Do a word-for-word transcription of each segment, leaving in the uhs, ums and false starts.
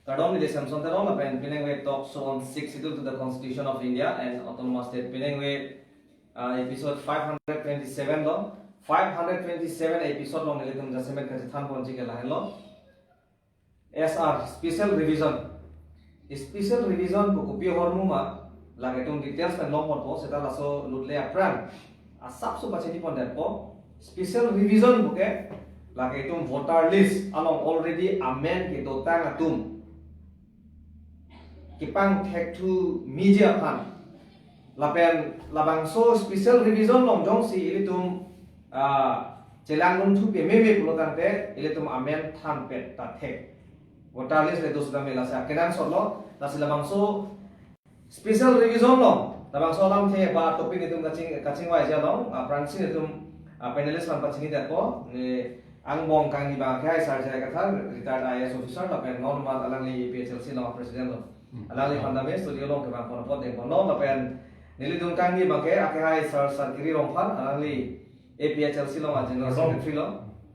Kardom, neli Samson Teron lapen pinengve Talk Show on Sixth Schedule to the Constitution of India and Autonomous State, pinengve uh, episode five hundred twenty-seven lo. Five hundred twenty-seven episode along nelitum jasemet kachethan ponji ke lahenlo. S R, special revision. Special revision pu kopi ahormu ma, lake itum details pen long ponpo, seta laso lutle aphrang asapso pachini pondetpo. Special revision puke lake itum voter list along already amen kedotang atum kepangthek thu meji aphan. Lapen labangso special revision along jongsi ilitum ah, chelangdun thu pememe pulo tangte ilitum amen thanpet ta thek. Voter list le dos dam lasi akenangsot lo, lasi labangso special revision along labangso alamthe ba topic itum kaching kachingvai along, ah, aphrangsi itum, ah, panelist aphan pachinidetpo, ne angbong kangni abang ke hai Sar J I Kathar, retired I A S officer, lapen nonmal alangli A P H L C along president lo. Hmm. Alangli aphan dame studio along kevang pon apot dengponlo, lapen nelitum kangni abang ke akehai Sar Sarkiri Rongphar, alangli A P H L C along a general Kardom. Secretary lo.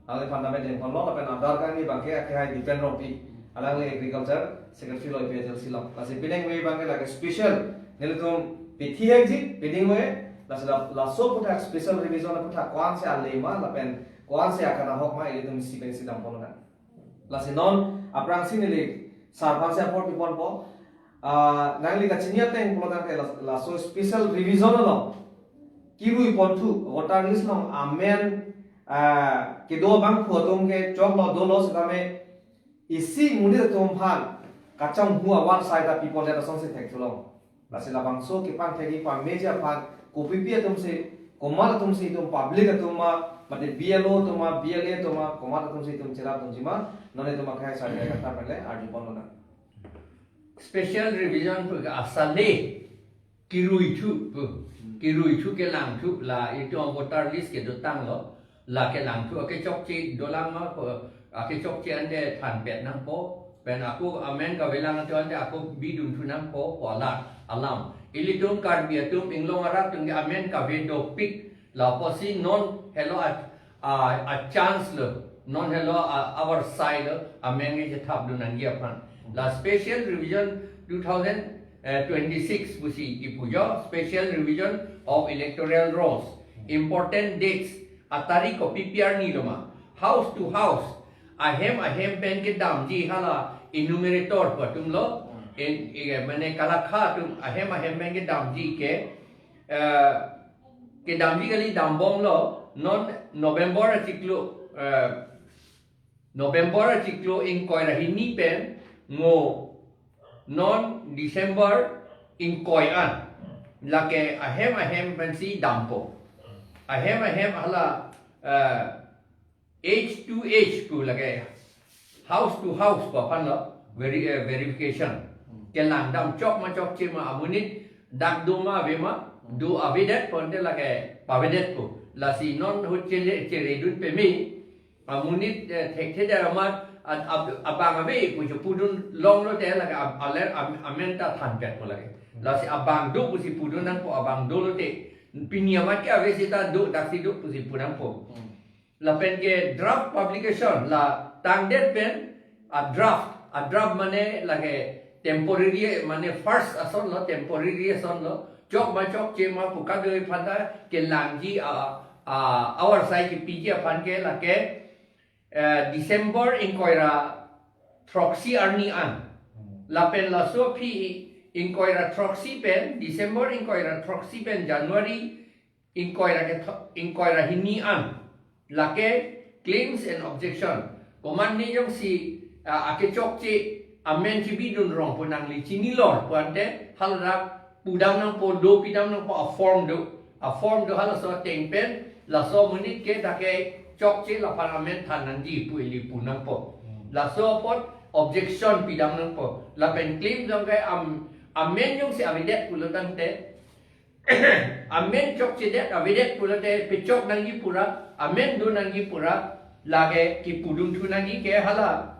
Alangli aphan dame dengponlo, lapen adar kangni abang ke akehai Dipen Rongpi, alangli agriculture secretary lo A P H L C along. Lasi pinengve abang ke lake special nelitum pithi hekji, piding ve, lasi la, laso aputhak special revision aputhak ko-ansi ale ma, lapen ko-ansi akan ahok ma, ilitum isi pensi damponlo nang. Lasi non aphrangsi neli Sar aphansi apor piponpo. Ah, nangli kachini ateng pulo tangte las-, laso special revision along kirui pon thu, voter list along amen, ah, kedo abangphu atum ke choklo dolo setame isi monit atum aphan kachonghu avar sai ta pipondet asonsi thek thulong. Lasi labangso kepangthekji pameji aphan kopipi atumsi, komat atumsi itum public atum ma, mate B L O atum ma, B L A atum ma, komat atumsi itum cherapdunji ma, non itum akehai Sar J I Kathar pen le arju ponlo nang. Special revision pu ke asale kirui thu pu, kirui thu kelang thu la itum voter list kedotanglo. La kelang thu akechokche dolang ma ko, akechokche ante thanpet nangpo. Pen ako amen kavelang thu ante ako bidun thu nangpo pu alam. Ilitum Karbi atum inglong arat atum ke amen kave dopik. Lapusi non helo a, a, a chance lo. Non helo a, avar sai lo. Amen kechethapdun nangji aphan. La special revision two thousand twenty-six pusi kipu jo, special revision of electoral rolls. Important dates, atarik kopi pi arni lo ma. House to house, ahem ahem pen kedamji hala enumerator pu atum lo. In, in, mane kalakha atum ahem ahem pen kedamji ke, eh, kedamji kali dambomlo, non November achiklo, eh, November achiklo ingkoi ra hini pen ngo non December ingkoi an. Lake ahem ahem pensi dampo. Ahem ahem hala, eh, H to H pu lake house to house pu aphan lo veri-, eh, verification. Kelang dam chok ma chokche ma amonit dak do ma ave ma, do avedet pu ante lake pavedetpo. Lasi non ahut chele cheredun peme amonit, eh, thekthe der amat, a, a, abang ave pu chepudun longlo te lake ab-, aler am-, amen ta thanpetpo lake. Lasi abang do pusi pudun nangpo, abang dolo te. Pini amat ke ave seta do, daksi do pusi pu nangpo. Hmm. Lapen ke draft publication la tangdet pen a draft, a draft mane lake temporary, mane first ason lo, temporary ason lo, chok ma chokche ma pu kadokave aphan ta kelangji a, a, avar sai kepiji aphan ke lake, eh, December ingkoi ra throksi arni an. Lapen laso aphi ingkoi ra throksi pen, December ingkoi ra throksi pen January ingkoi ra ketho-, ingkoi ra hini an. Lake claims and objection. Komatne jongsi, ah, akechokche amen chibidun rong pu nangli chinilo pu ante haladak pudam nangpo, do pidam nangpo, a form do. A form do halaso ateng pen, laso amonit ke dak kechokche laphan amen than nangji pu ili pu nangpo. Hmm. Laso apot objection pidam nangpo. Lapen claim jong ke am-, amen jongsi avedet pulo tangte, amen chokchedet avedet pulote pechok nangji pura, amen do nangji pura, lake kipudun thu nangji ke hala.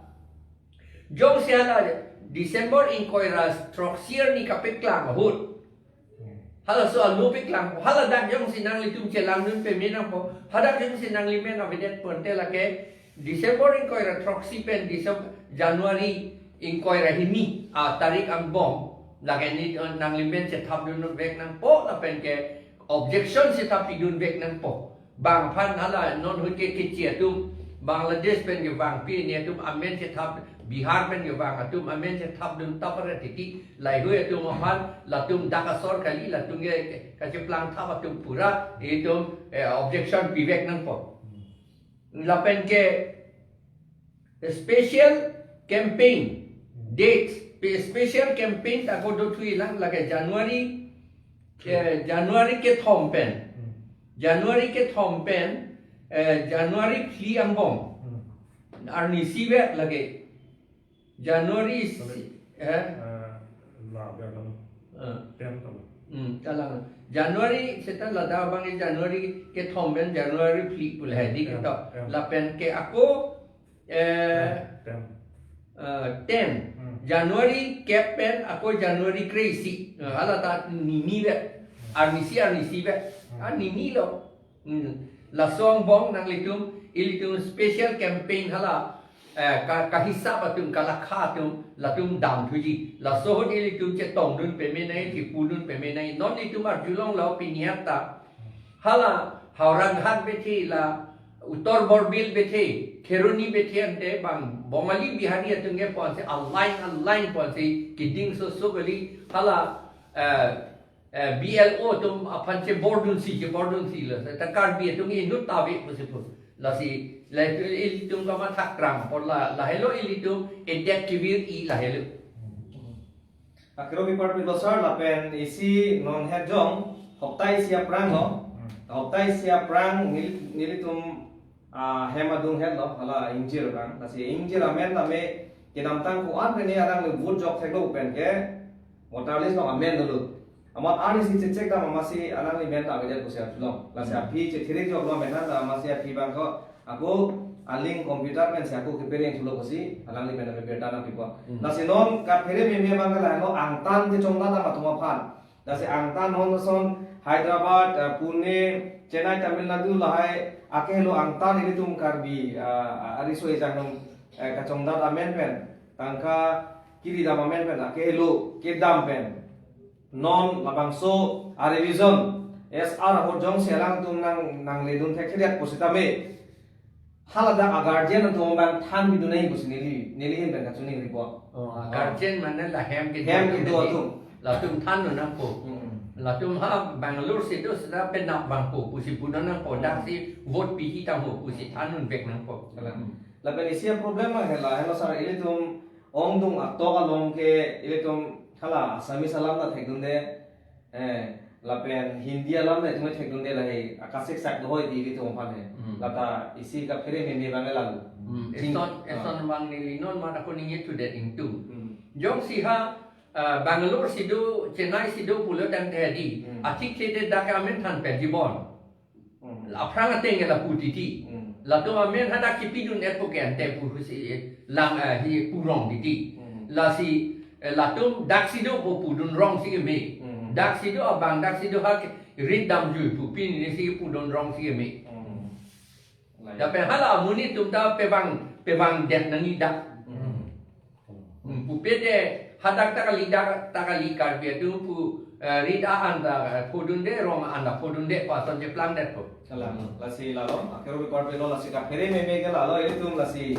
Jongsi hala December ingkoi ra throksi arni kapeklang ahut. Halaso alo peklang, haladak jongsi nanglitum chelangdun peme nangpo, hadak jongsi nangli men avedet pu ante lake December ingkoi ra throksi pen December, January ingkoi ra hini a tarik angbong lake nelitum nanglimen chethapdunvek nangpo lapen ke objection chethap pidunvek nangpo. Bang aphan hala non ahut ke kechi atum Bangladesh pen kevang pi ni atum amen chethap, Bihar pen kevang atum amen chethapdun tapare titi, laheihui atum aphan latum dak asor kali, latum ke kacheplang thap atum pura itum eh, objection pivek nangpo. Lapen ke special campaign dates, pe- special campaign ta ako dothui lang lake January eh, January kethom pen, January kethom pen eh, January phli angbong arnisi vek lake January si- eh La biar kamu. eh, Tem kamu. Hmm, kalang. January seta ladak abang January kethom pen January phli pu lahei di Ya, kita. Ya. Lapen ke ako eh Tem. eh, ten Hmm. January kep pen ako January kre-isi. Eh, hala ta nini vek. Arnisi arnisi vek. Ah nini lo. Hmm. Laso angbong nanglitum ilitum special campaign hala eh, ka, kahisap atum kalakha atum latum damthuji. Laso ahut ilitum chetongdun peme nai, chepudun peme nai. Non ilitum arjulong lo pini anta. Hala Howraghat bethe la Uttar Borbil bethe, Kheroni bethe ante bang Bongali Bihari atum ke ponsi aline aline ponsi keding soso kali hala eh, eh, B L O atum aphan chebordunsi chebordunsi lo. Ta Karbi atum inut ta ave pusi pu. Lasi la ilitum kamathak krang apot la lahelo ilitum edet kevir-i lahelo. Akero bipar pilo sir lapen isi non het jong hopta isi aphrang lo. Hopta isi aphrang nil- nelitum ah, hem adung het lo hala ingjir aphrang. Lasi ingjir amen tame kedamtang ko-an pen ni alangli vote jok theklo pen ke voter list along amen dolo. Amat arnisi chechek dam amatsi alangli men ta avedet pusi arjulong. Lasi aphi chethirik joklo amen ta amatsi aphi abang ko ako a-link computer pensi ako kepereng thulo pusi alangli men ta birta nangpipo. Lasi non kaphere meme abang ke lahelo angtan kechongdat atum aphan. Lasi angtan non ason Hyderabad, eh, Pune, Chennai, Tamil Nadu lahai akehelo angtan ilitum Karbi, eh, ariso ejang non, eh, kachongdat amen pen tangka kiri dam amen pen akehelo kedam pen non labangso a-revision S R ahut jongsi alangtum nang nangledun thekthedet pusitame haladak a-guardian atum abang than pidun nangji pusi neli neli ahin pen kachiningri po. Oh, a-guardian mane la hem kedo Hem atum kedo tadi. Atum. Latum thandun nangpo. Mm-mm. Latum ha Bangalore si do seta penap abang po pusi pudun nangpo, daksi vote pihi tangho pusi thandunvek nangpo. Kalang. Lapen isi a-problem ma hela helo sar ilitum ongdung atok along ke ilitum hala Assamese alam ta thekdunde, eh, lapen Hindi alam ta itum thekdunde lahai akasik sak dohoi di ilitum aphan he. Hmm. Lata isi kaphere meme abang lalu. Hmm, Jing- eson ah. Eson abang neli non mat ako ningje thudet ingtung. Hmm. Jongsi ha ah, Bangalore si do, Chennai si do pulo tangte di. Hmm. Athik thede dak amen than pet jibon. Hmm. Aphrang ateng ke lapu titi. Hmm. Latum amen hadak kipidun-etpo ke ante pusi lang ah, hi purong titi. Hmm. Lasi eh, latum daksi do po pudun rongsi keme. Hmm. Daksi do abang daksi do ha ke rit damjui pu pini si pudun rongsi keme. Hmm. Lai. Lapen hala amonit atum ta pevang pevangdet nangji dak. Hmm. Hmm, pupe de hadak ta kali dak ta kali Karbi atum pu eh, rit a-an ta eh, pudunde, rong a-an ta pudunde pu ason cheplangdetpo. Kalang. Lasi lalo, akero bipar pilo lasi kaphere meme ke lalo, ilitum lasi,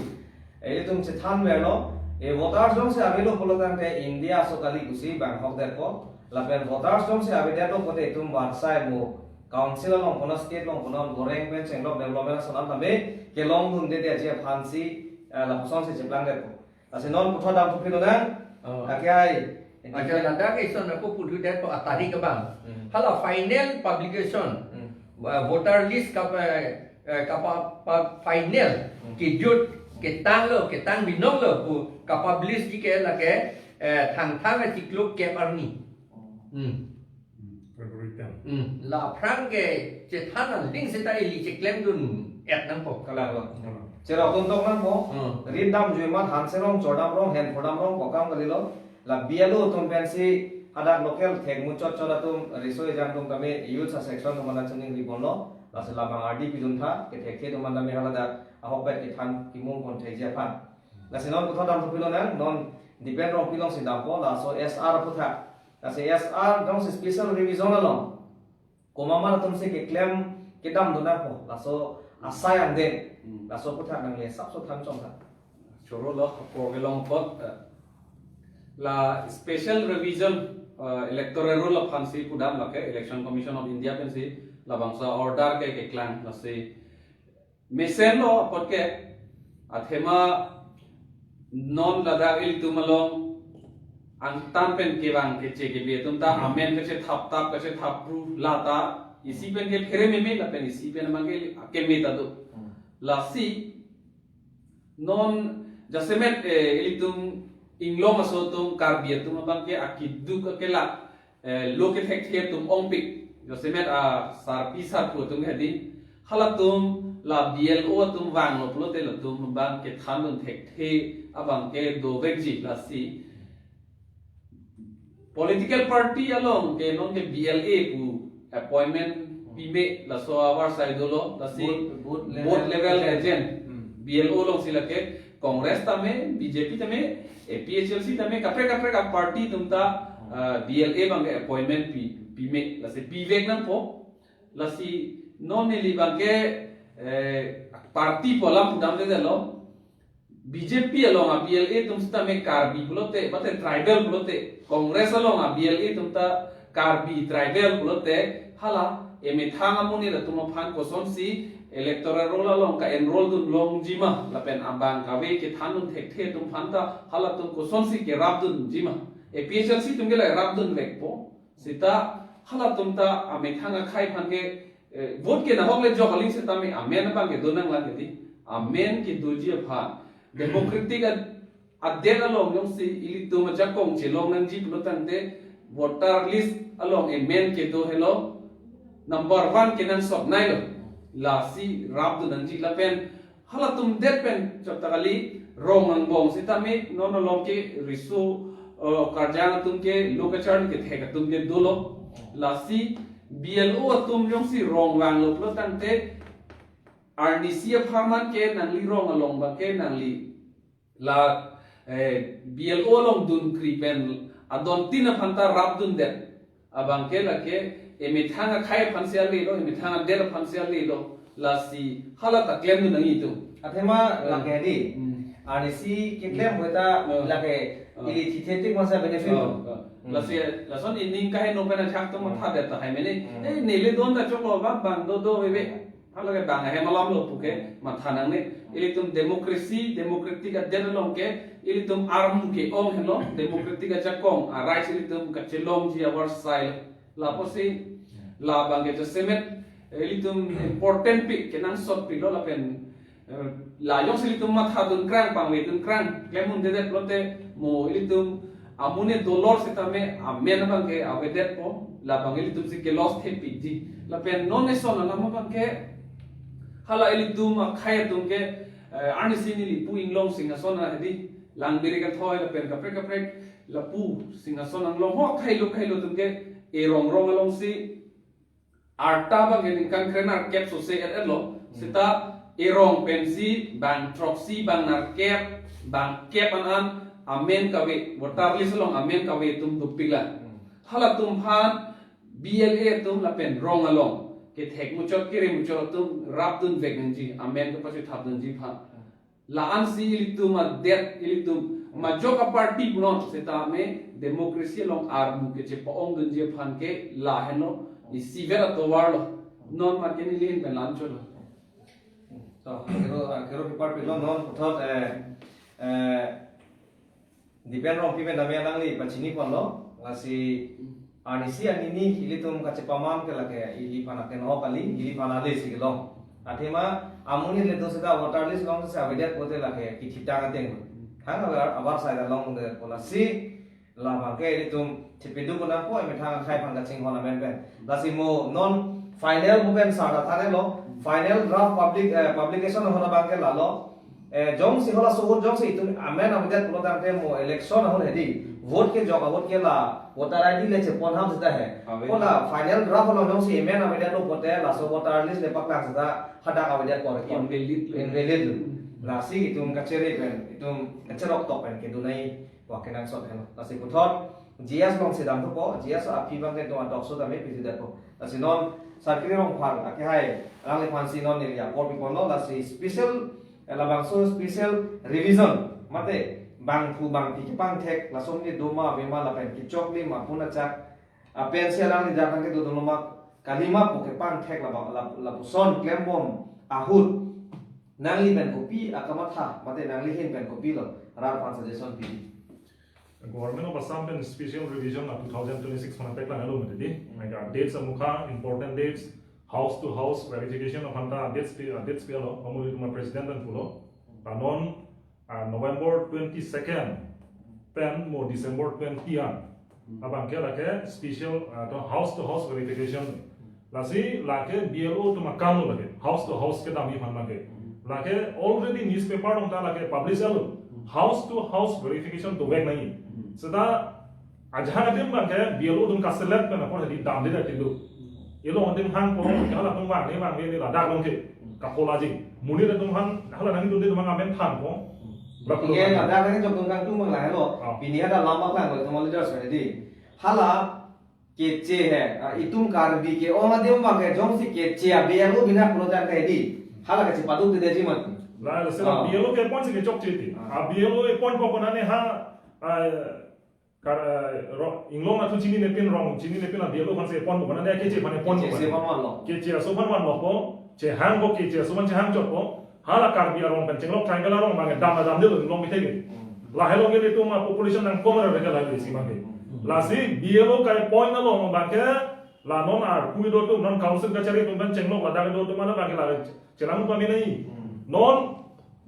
ilitum chethanverlo, e voters jongsi avelo pulo tangte India aso kali pusi banghokdetpo, lapen voters jongsi avedetlo pulote itum varsai mo council along kono state along kono goreng pen chenglok development ason an tame kelongdunde de aji aphansi, eh, lapusonsi cheplangdetpo. Lasi non puthot damthu pilo nang. Oh. Ake ai. Aja ladak eson ako pudundet po a tarik abang. Hmm. Hala final publication. Hmm. Uh, voter list kap eh, eh, kapa pa, final Hmm. kejut ketanglo ketang binonglo pu kapublish ji ke lake eh, Thangthang achiklo kep arni. Hmm. February ten. Hmm, la aphrang ke chethan aling seta ili cheklem-et nangpo. Kalang lo. Kalang. Cherok atum tok nangpo. Hmm. Rit damjui ma thanserong, chordamrong, henphodamrong, kokam kalilo. La B L O atum pensi hadak local thek muchot chot atum riso ejang atum tame youth section atum aphan chiningri ponlo. Lasi labang ardi pidun tha, kethekthe atum aphan tame haladak ahokpet kethan kimung pon thekji aphan. Lasi non puthot damthu pilo nang, non Dipen Rongpi alongsi dampo, laso S R aphuthak. Lasi S R jongsi special revision along komat atum si keklem kedam dun nangpo, laso asai angdeng. Hmm. Laso aphuthak nangli asapso than chongtha. Choro lo, apor kelong apot, eh, la special revision, eh, electoral roll aphansi pudam, lake Election Commission of India pensi labangso order ke keklang, lasi mesen lo apot ke, athema non ladak ilitum along angtan pen kevang keche kebi atum ta amen kachethap tap kachethap ru lata isi pen ke phere meme lapen isi pen abang ke keme ta do. Hmm. Lasi non jasemet, eh, ilitum inglong aso atum Karbi atum abang ke akeduk akelak, eh, lo kethekthe atum ongpik. Jasemet asarpi sarpo atum hedi. Halatum la B L O atum vanglo pulote latum abang kethan dun thekthe abang ke dovekji, lasi political party along ke non ke B L A pu appointment pime, laso avarsai dolo, lasi booth, booth booth level level agent. Hmm. B L O alongsi lake Congress tame, B J P tame, A P H L C tame, kaprek kaprek aparty atum ta, hmm, ah, B L A abang ke appointment pi, pime, lasi pivek nangpo. Lasi non neli abang ke, eh, party pu alam pudamdedetlo. B J P along a B L A atum sitame Karbi pulote, mate tribal pulote, Congress along a B L A atum ta Karbi tribal pulote, hala emethang amonit atum aphan kosonsi electoral roll along ka-enroll dun longji ma, lapen abang kave kethan dun thekthe atum aphan ta halatum kosonsi kerap dunji ma. A P H L C atum ke la rap dunvekpo. Seta halatum ta amethang akhei aphan ke, eh, vote ke nahok le jok aling setame amen abang kedo nanglang hedi. Amen kedoji aphan. Democratic ad-, adet along jongsi ilitum ajakong chelong nangji pulo tangte voter list along amen kedo helo number one kenangsot nai lo. Lasi rap dun nangji lapen halatum det pen chapta kali, rong angbong sitame non along ke riso, eh, karjang atum ke lo kacharli kethek atum ke dolo. Lasi B L O atum jongsi rong vanglo pulo tangte arnisi apharman ke nangli rong along abang ke nangli la, eh, B L O along dunkri pen adon tin aphan ta rap dundet. Abang ke lake emethang akhei aphansi ale lo, emethang adet aphansi ale lo, lasi hala ta klem dun nangji atum. Athema, eh, lake di. Hmm. Arnisi keklem pu ta, eh, lake, eh, ili thithe tik masa benefit. Eh, lo. Eh. Hmm. Lasi, lason ining kaheno pen ajak atum, hmm, mathadet tahai mene. Hmm. Eh, neli don ta choklo abang, abang do do veve. Hala ke bang ahem alam lo puke matha nangne. Ilitum democracy, democratic adet along ke ilitum armu ke-ong helo, democratic ajakong, a rights ilitum kachelongji avarsai. Lapusi labang ke jasemet ilitum important pi kenangsot pilo lapen, eh, la jongsi ilitum matha dunkrang, pangve dunkrang, klem undedet pulote mo ilitum amonit dolor sitame amen abang ke avedetpo, labang ilitum si ke-loss thepikji. Lapen non eson alam abang ke hala ilitum akhei atum ke, eh, arnisi neli pu inglong Singhason hedi, Langbirik athoi lapen kaprek kaprek lapu Singhason anglong ho akhei lo akhei lo atum ke erong rong alongsi arta abang ke ningkan krenerkep sose et et lo. Hmm. Seta erong pensi bang throksi, bang nerkep, bang kep an an amen kave, voter list along amen kave atum dopiklang. Hmm. Halatum aphan B L A atum lapen rong along kethek muchot kere muchot atum rap dunvek nangji, amen kepachethap dunji aphan. Hmm. La-ansi ilitum adet, ilitum majok aparty punon setame democracy along armu kechepa-ong dunji aphan ke lahenlo, isivet atovar lo. Non mat ke neli ahin pen la-an cholo. So, kero, kero aparty lo non puthot, eh, eh, Dipen Rongpi pen dame alangli pachini ponlo, lasi arnisi anini ilitum kachepaman ke lake ili aphan akenok kali, ili aphan ale si kelong. Athema amonit le do seta voter list alongsi avedet pulote lake kithitang ateng. Thang abar, avarsai ta longdetpo, lasi labang ke ilitum chepaduk nangpo emethang akhei aphan kachinghon amen pen. Lasi mo non final mo pen sar ta thanlo, final draft public, eh, publication ahut abang ke lalo. Eh, jongsi halaso ahut jongsi itum amen avedet pulo tangte mo election ahut hedi vote kejok ahut ke la voter I D le chepon ham seta he. Ave. Hala final draft along jongsi amen avedetlo pulote laso voter list le paklang seta hadak avedetpo. Invalid lo. Invalid lo. Hmm. Lasi itum kachere pen, itum kacherok tok pen kedo nangji. Wa kenangsot helo. Lasi puthot G S along si damthupo, G S aphi abang ke do talk show tame pisi detpo. Lasi non Sakri Rongphar akehai alangliphan si non neli apor piponlo, lasi special, eh, labangso special revision mate bangphu bangphi kepangthek lason ke doma avema lapen kechoklim apun achak, ah, pensi alangli jatang kedo dolo ma kalima pu kepangthek laba, lap-, lapuson klembom ahut nangli pen kopi akamatha mate nangli ahin pen kopilo, rat aphan suggestion pi. Government of Assam pen special revision na two thousand twenty-six aphan peklang alo mati di. Mega dates amukha, important dates, house to house verification aphan ta dates pi, dates pi alo, pamuli tuma president pen pulo. Panon, ah, November twenty-second pen mo December twenty an. Abang ke lake special, ah, to house to house verification. Lasi lake B L O atum akam lo lake, house to house kedam aphan lake. Lake already newspaper along ta lake publish alo. House to house verification dovek nangji. Seta ajahak adim abang ke B L O atum kaselect pen apor hadi damde dak tilu. Ilo adim hangpo, hala atum vangne vangne ni ladak along ke. Kapola ji. Monit atum aphan, hala nangdunde atum aphan amen thanpo. Lapulo. Iya, ladak nangchok atum kangtung abang lahelo. Ah. Pini ada lama klang, kalau teman leaders ready. Hala Keche he, ah, itum Karbi ke-ong adim abang ke jongsi keche a B L O bina pulo tangte di. Hala kachepaduk tedetji mati. La, la, sila Ah. B L O ke-appoint si kechokche ti. Ah. A B L O appointpo konane ha, ah, kar, ah, ro-, inglong atum chinine pin, rong chinine pin a B L O aphan si appointpo konane keche aphan appointpo Keche si konane. Aphan vanlo. Keche aso aphan vanlopo, chehangpo keche aso aphan chehangchotpo. Hala Karbi arong pen chenglok, tribal arong abang ke dam dam delo inglong mithek ke. Hmm. Lahelo ke itum a population nangkemera ke lahelo isi abang ke. Hmm. Lasi B L O ke-appoint along abang ke la non arpu kedo atum, non council kachari atum pen chenglok ladak kedo atum abang ke la chelang pame nangji. Hmm. Non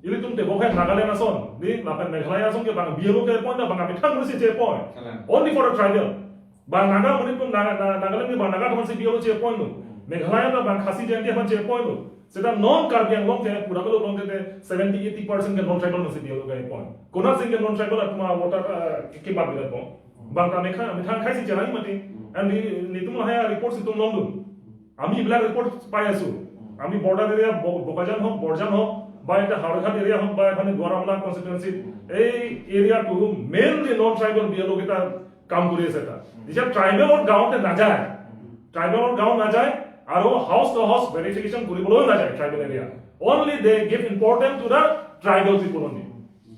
ilitum tebok he Nagaland ason, di lapen Meghalaya ason ke abang B L O ke-appoint abang amethang si che-appoint. Kalang. Only for a tribal. Abang Naga monit atum Naga, Na-, Nagaland ke abang Naga atum si B L O che-appoint lo. Hmm. Meghalaya ta abang Khasi Jaintia aphan che-appoint lo. Seta non Karbi Anglong ke pura ke along ke seventy eighty percent ke non tribal si B L O ke-appoint. Konat si ke non tribal atum a voter, eh, ke, kebat bilat po. Abang ta amethang, amethang khei si chelang mati. Hmm. And ni, nitum lahai report si itum longdun. Ami black report pai asu. Hmm. Ami border area, Bo-, Bokajan hok, Borjan hok, ba eta Howraghat area hok, ba eta Duar Amla constituency. Hmm. Ei area atum mainly non tribal B L O kita কাম কৰি আছে এটা। Hmm. যেতিয়া ট্ৰাইবেলৰ গাঁৱতে নাযায়, Hmm. ট্ৰাইবেলৰ গাঁও নাযায় আৰু হাউচ টু হাউচ ভেৰিফিকেশ্যন কৰিবলৈ নাযায় tribal area. Only they give importance to the tribal people only.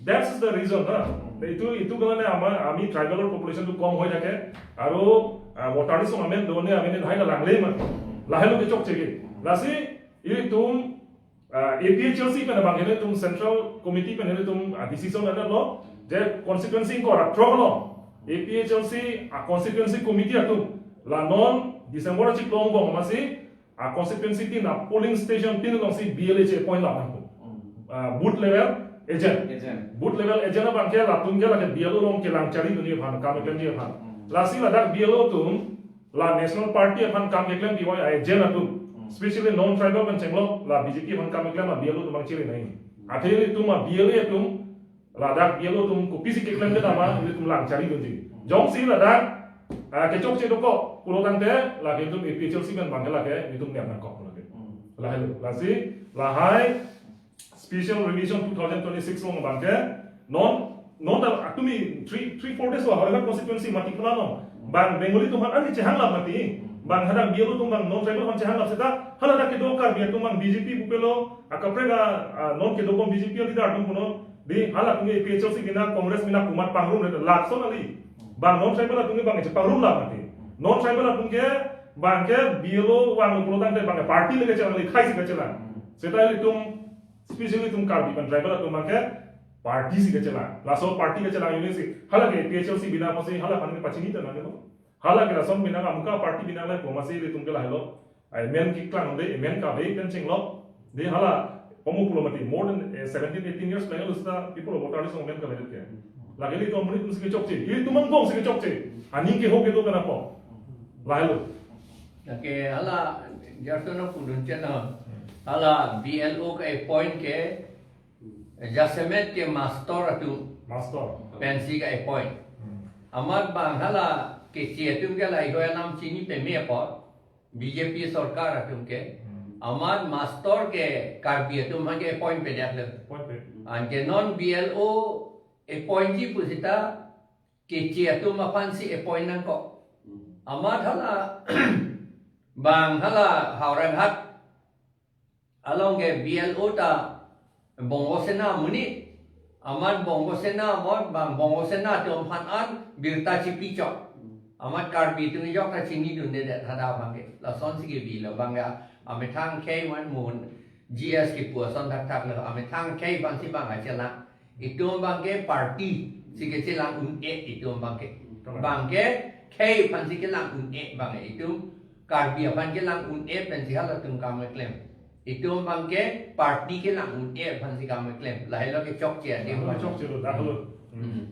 That is the reason, na? Hmm. এইটো, এইটো কাৰণে আমাৰ, আমি ট্ৰাইবেলৰ পপুলেশ্যনটো কম হৈ থাকে আৰু, আহ, ভোটাৰ লিষ্ট আমি দৌনে আমি নাই লাগলেই মানে। Hmm. লাহে লগে চক চেগে। Hmm. Lasi, ilitum, ah, A P H L C pen abang ilitum Central Committee pen ilitum, ah, decision pen lo, je constituency ingkoi ra throk lo, A P H L C, ah, constituency committee atum, la non December achiklo angbong amatsi, ah, constituency tin, ah, polling station tin alongsi B L A che-appoint la nangpo. Hmm. Ah, booth level agent. Agent. Booth level agent abang ke latum ke lake B L O along kelang charidunji aphan, kam keklemji aphan. Hmm. Lasi ladak B L O atum, la National Party aphan kam keklem P Y I agent atum, Hmm. especially non tribal pen chenglok, la B J P aphan kam keklem a B L O atum abang chiri nangji. Athe ilitum a B L A atum, ladak B L O atum kopisi keklem kedam ma, ilitum lang charidunji. Jongsi ladak, ah, kechokche dokok pulo tangte, lake ilitum A P H L C pen abang ke lake, ilitum niam nangkok lake. Hmm. Lahelo, lasi, lahai, Special Revision two thousand twenty-six along abang ke, non, non ta atumi three, three, four days lo, Howraghat constituency mati pula non. Bang Bengali atum aphan ani chehang lap mati. Bang hadak B L O atum abang non tribal aphan chehang lap seta, hala dak kedo Karbi atum abang B J P pupelo, akaprek a, a, non kedo kom B J P leader atum punon, di hala atum A P H L C bina Congress bina komat pangrum le lakson ali. Bang non tribal atum ke abang chepangrum lap mati. Non tribal atum ke, abang ke B L O abang pulo tangte abang ke party lake chelang, le khei si kechelang. Seta ilitum Specially itum Karbi pen tribal atum abang ke party si kechelang. Laso party kechelang unit si. Hala ke A P H L C bina apotsi hala aphan ke pachini ta nanglo. Hala ke lason bina amukha party bina la komatsi ilitum ke lahelo. Ai men keklang de, men kave pen chenglo. De hala komo pulo mati more than, eh, seventeen, eighteen years lang lo seta people of voter list men kave ke. Lake ilitum monit atum si kechokche. Ilitum angbong si kechokche. Aning ke ho kedo kana po. Lahelo. Lake hala jarso no pudun chena. Hala B L O ke-appoint ke jasemet ke master atum. Master. Pensi ke-appoint. Hmm. Amat bang hala keche atum ke lahai hoi anam chini peme apot. B J P sorkar atum ke. Hmm. Amat master ke Karbi atum aphan ke-appoint pedak le. Appoint pe. Anke non B L O appointee pusita keche atum aphansi appoint nangkok. Amat hala bang hala Howraghat along ke B L O ta Bongo Sena amonit. Amat Bongo Sena amat bang Bongo Sena atum aphan an birta chipi chok. Amat Karbi atum ajok ta chinidundedet hadak abangke. Lasonsi kebilo abangke amethang khei van mun G S kipu ason thakthak lo, amethang khei aphansi bang kachelang. Itum abangke party si kachelang un-e itum abangke. Kalang. Abangke khei aphansi kelang un-e abangke itum. Karbi aphan kelang un-e pensi halatum kam keklem. Itum abangke party kelang un-e aphansi kam keklem. Lahelo kechokche adim. Lahelo kechokche lo, dak lo. Hmm. Hmm.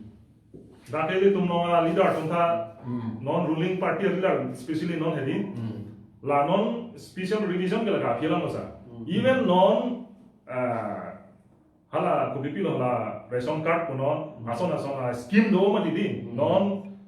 Dak ilitum non a-leader atum ta, Hmm. non ruling party leader, especially non hedi. Hmm. La non special revision ke la kaphi alam lo sa. Hmm. Even non, ah, hala kopipilo hala ration card punon, Hmm. ason ason a-scheme do mati di. Hmm. Non,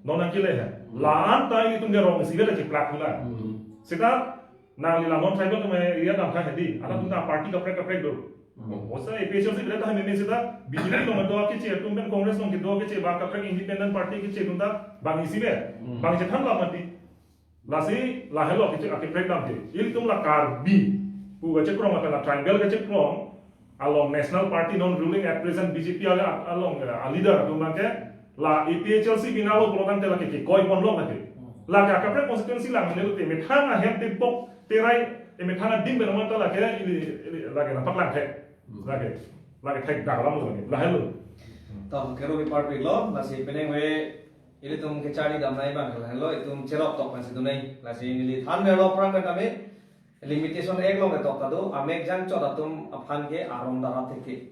non nangkele he. Hmm. La-an ta ilitum ke rong isivet keplak hula. Hmm. Seta nangli la non tribal atum area damtha hedi. Halatum ta party kaprek kaprek do. Hmm. Osa A P H L C bret ta meme seta B J P along do keche atum pen Congress along kedo keche ba kaprek independent party keche atum ta bang isivet. Hmm. Bang chethan la mati. Lasi lahelo keche, ah, keprek damthe. Ilitum la Karbi pu kachekrong lapen la tribal kachekrong along national party non ruling at present B J P ala along, eh, a-leader atum abangke la A P H L C binalo pulotangte lake kekoi ponlo lake. Lake akaprek constituency lang nelo te methang ahem te bok terai, eh, methang adim pen amat lake ili, ili lake nangpaklang the. Lake, lake thek dak alam lo lake. Lahelo. To, kero bi parpik lo, lasi penang ve ilitum kecharli damnei abang lahelo, itum cherok tok pensi dunei. Lasi neli thanverlo aphrang pen tame, Limitation Act along ketok ta do, amek jangchot atum aphan ke aron ta rap thekthe.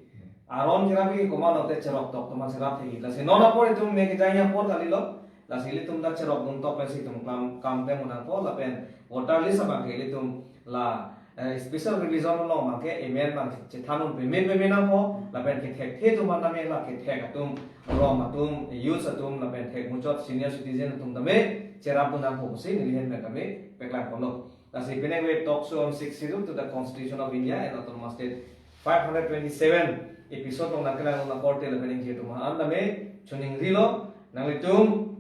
Aron kerap ke komat lote cherok tok atum aphansi rap thekthe. Lasi non apor itum mek kejang apor kalilo. Lasi ilitum ta cherok dun tok pensi itum kam, kam klem un nangpo lapen voter list abangke ilitum la, eh, special revision along abangke amend abang chethan un peme peme nangpo lapen kethekthe atum aphan tame la kethek atum, rong atum, youths atum lapen thek muchot senior citizen atum tame cherap dun nangpo pusi neli ahin pen tame paklang ponlo. Lasi penang ve Talk Show on Sixth Schedule to the Constitution of India and Autonomous State five hundred twenty-seven episode along nangkelang akorte lapen ingje atum aphan tame choningrilo, nanglitum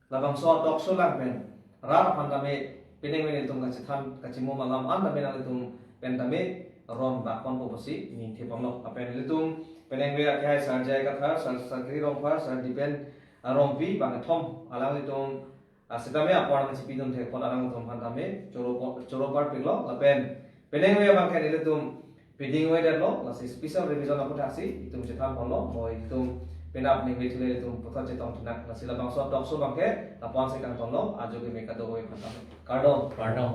labangso talk show lang pen rat aphan tame penang ve nelitum kachethan kachimum alam an tame nanglitum pen tame ron bak ponpo pusi ningthe ponlo. Lapen nelitum penang ve akehai Sir J I Kathar, Sir, Sir Kiri Rongphar, Sir Dipen, ah, Rongpi, bangkethom alanglitum, ah, sitame apor nangchipidun thek apot alangtum aphan tame choro po-, choro parpiklo lapen penang ve abangke nelitum piding oidetlo, lasi special revision aputhaksi itum chethan ponlo, mo itum penap ningve thule itum puthot chetong thunak, lasi labangso talk show abangke lapu-ansi kangtonlo, ajo keme kadokave aphan tame. Kardom. Kardom.